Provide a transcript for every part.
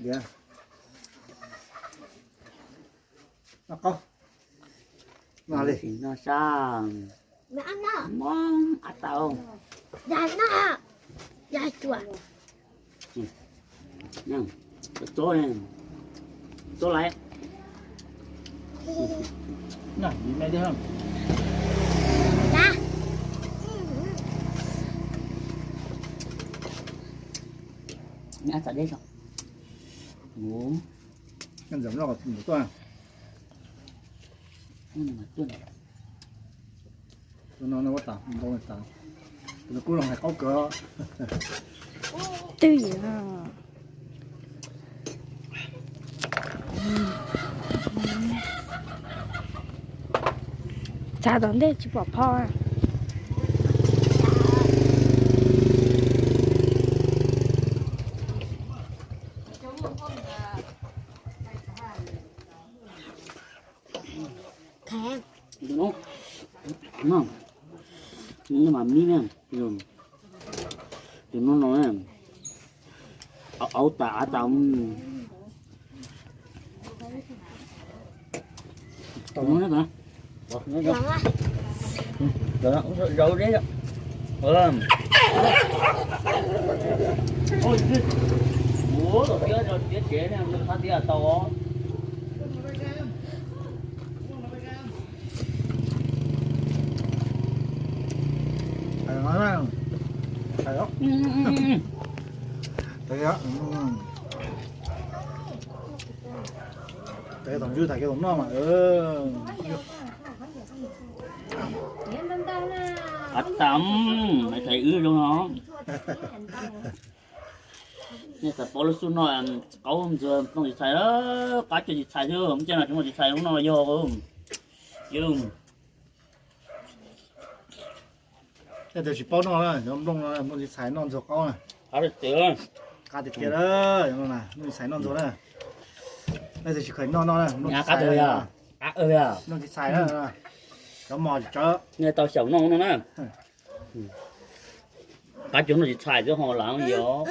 Noj qaub. Noj li. Noj sab. Mob qab tau. Txob, txob laiv. Noj me dej. Noj txav dej. Ntxawm noj kom mus tuaj. Tus no no ua tas ntau tas. Tus no kuj zoo hais qaub kawg. Twj ywm. Txav tom ntej tsis pom phom. Tus no, no mas mib ne, tus no no, au tas av tas. Zaum deb. Ua, tiab tsev ne, qab tiab tau. Tom ntsuj tham kev tom noj mas. Qab tas, maiv thaiv wb zoo no. Nej xav paub lub xub noj qaub ntxuag nplooj tsis txhais, qab cuag tsis txhais xwb, muaj caij no tsis muaj tsis txhais, lub no yog. Yog. Tej tsis paub noj na, nplooj no nplooj tsis txhais noj ntxuag qaub na. Qab tiag tiag, nplooj tsis txhais noj ntxuag na. Tej tsis kheev noj noj na, nplooj tsis txhais, nplooj tsis txhais na. Cov mos tsis tsawv. Nej tau xyaum noj no na. Qab cuag noj tsis txhais xwb ho lav yog.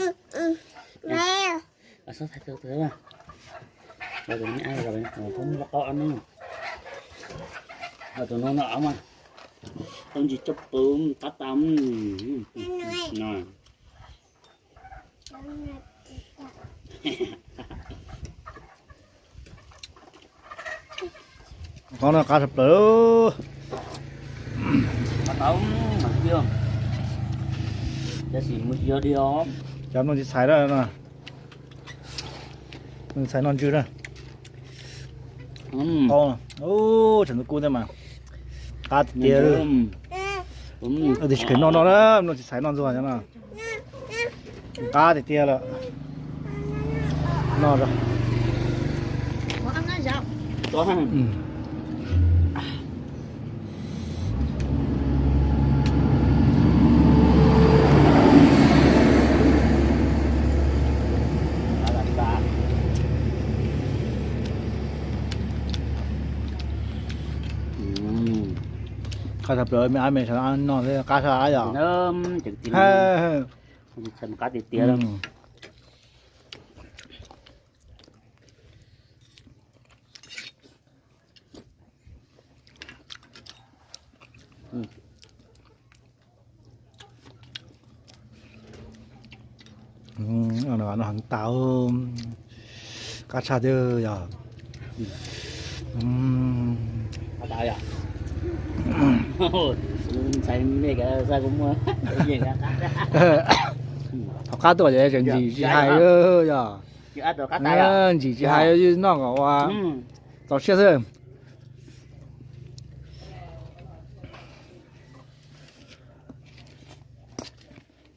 Tus no no mas, tau ntsis coj pw, qab tas. Qhov no qab tshaj plaws. Tab sis mus tsis yog di os. Cov nplooj tsis txhais na, nplooj tsis txhais noj ntswg na. Tseem tus kub thiab mas. Qab tiag tiag. Tej tsis kheev noj noj na, nplooj tsis txhais noj ntxuag no. Qab tiag tiag lawm. Noj zog. Qab tshaj plaws, me ab me sawv no thiab qab tshaj yom. Qab tiag tiag. No heev tas, qab tshaj thiab yog. Thaum qab tuaj ces tseem ntsim tsis hais yog. Ntsim tsis hais, noj kom ua txaus siab xwb.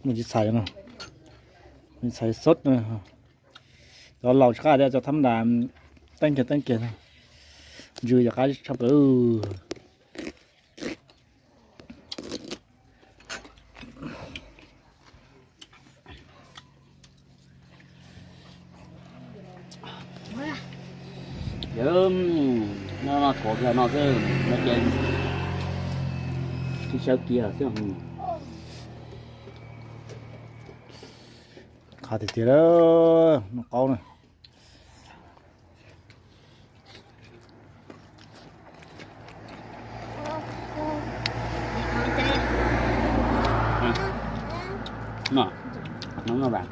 Nplooj tsis txhais, tsis txhais xub. Cov laus tsis qab tias cov thab nras teeb kiag teeb kiag. Ntsws yog qab tshaj plaws. No no tuav kiag no xwb, no ces tsis sawv kiag xwb. Qab tiag tiag, noj qaub na. Nov no vas.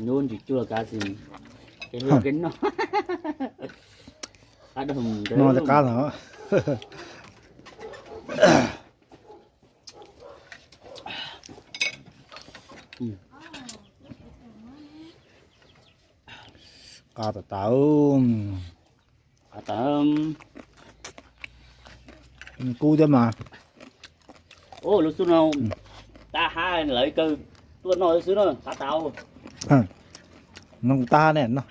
Nub ntsis cuag kav xwb, ces luag kev noj. Qab dab, noj cov qab no. Qab tas tas. Qab tas. Kub thiab mas. Lub xub no tab hab lawv kawg tuaj noj xwb na, qab tas. No kuv tab hab ne no.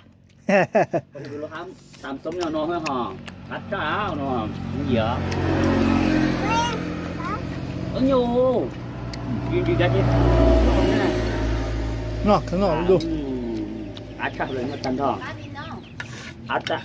Tam xoob no no ho qab tshaj no, yam. Ub nyuj, ntsis ntsis cas ces noj, noj dua. Qab tshaj lawm noj tag nrho. Qab tas.